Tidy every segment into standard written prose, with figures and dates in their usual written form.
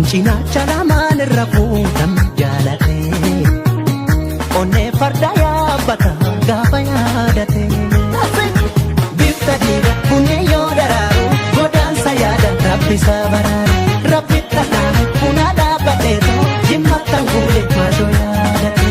Cinaacha lamaan irra fuutan jaalate. Onnee farda yaabbata gaafa yaadate. Bifta diida bunni yoo daraaru godaansa yaada rabbi isaa baraaru. Rabbi dhadhaame buna dhaabbateetu jimmattan guule maashoo yaadate.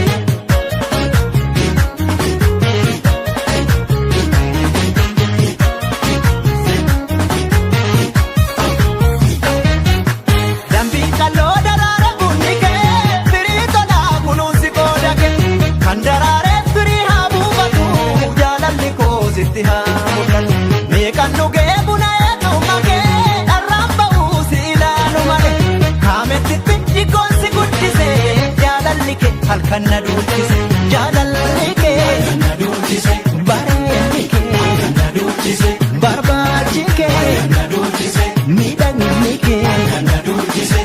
Dambii qalloo daraara bunni kee firii tolaa kunuunsi qooda kee kan daraaree firii haa buufatu jaalalli koo sitti haa mul'atu. Meeqan dhugee buna eeguma kee dharraan ba'uu si ilaalu malee kaametti jiggoon si guddise jaalalli kee halkan na duuchise jaalalli kee na duuchise bareedni kee na duuchise barbaachi kee na duuchise miidhagni kee na duuchise.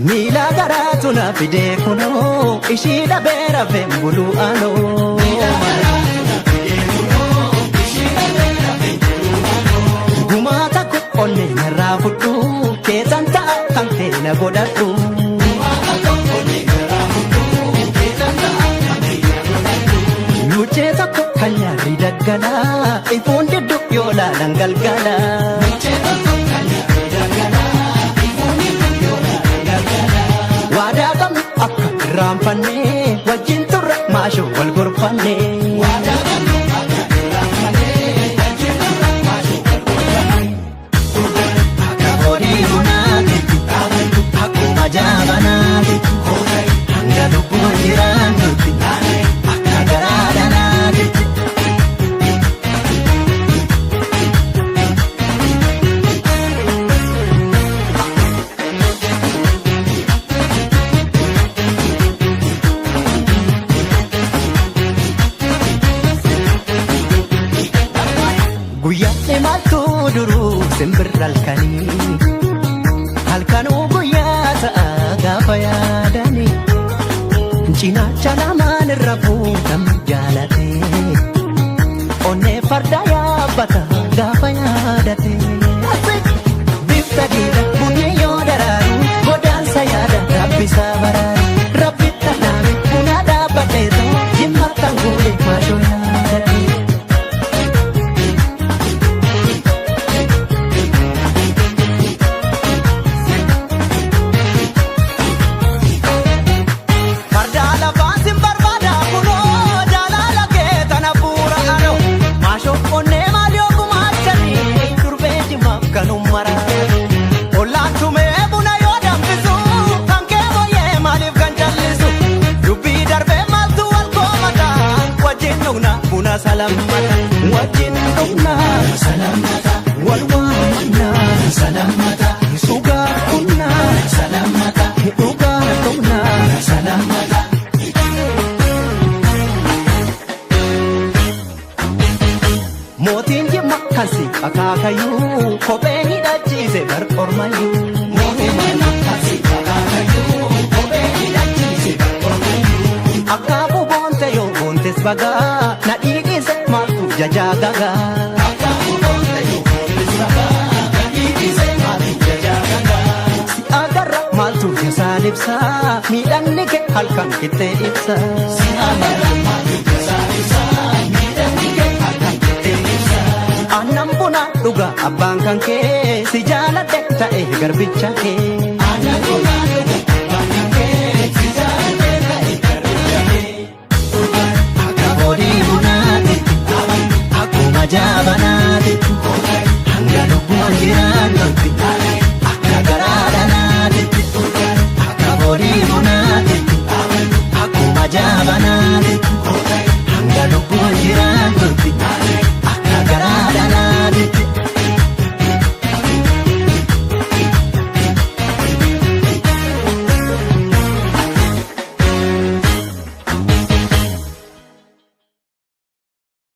Miila garaatu na fidee kunoo ishii dhabee rafeen buluu anoo. Gumaata koo onnee narraa fudhu keessan ta'a kan kee na godhadhu. Luuccee tokko kan nyaarri daggalaa ifuun diddu yoo laalan galgala. Waadaa qabnu akka irraanfannee wajjin turre maashoo wal gorfanne. Akka horii bunaatitti akkuma jaabanaatitti hanga lubbuun jiraannutti akka garaa dhanaatitti. Guyyaa imaltu duruu simbirra halkanii halkanuu guyyaa ta'a gaafa yaadanii cinaacha lamaan irra fuutan jaalate onnee farda yaabbata gaafa yaadate. Bifta diida bunni yoo daraaru godaansa yaada rabbi isaa baraaru rabbi dhadhaame buna dhaabbateetu jimmattan guule maashoo yaadate. Farda lafaan sin barbaada kunoo jaalala kee tana bu'uura anoo maashoo onnee maal yoo gumaachanii durbee jimaaf kan ummaraatu. Ollaan tumee buna yoo danfisu kan kee booyyee maaliif kan callisu dubbii darbee maaltu wal koomata wajjin dhugna buna salammata wajjin dhugna salammata wal waamna salammata sugaa dhugna salammata dhugaa dhugna salammata. Mootiin jimma kan si akaakayyuu kophee hidhachiise bar ormayyuu. Mootiin jimma kan si akaakayyuu kophee hidhachiise bar ormayyuu. Akaakuu boonte yoo boontes bagaa na dhiidhise maaltu jajaa gagaa. Akaakuu boonte yoo boontes bagaa na dhiidhise maaltu jajaa gagaa. Si agarra maaltu jasaan ibsa miidhagni kee halkan qixxee ibsa. Si agarra maaltu jasaan ibsa miidhagni kee halkan qixxee ibsa. Aannan buna dhuga abbaan kan kee si jaaladhe ta'e garbicha kee. Aannan buna dhuga abbaan kan kee si jaaladhe ta'e garbicha kee. Akka horii bunaatitti akkuma jaabanaatitti hanga lubbuun jiraannutti akka garaa dhanaatitti. Akka horii bunaatitti akkuma jaabanaatitti.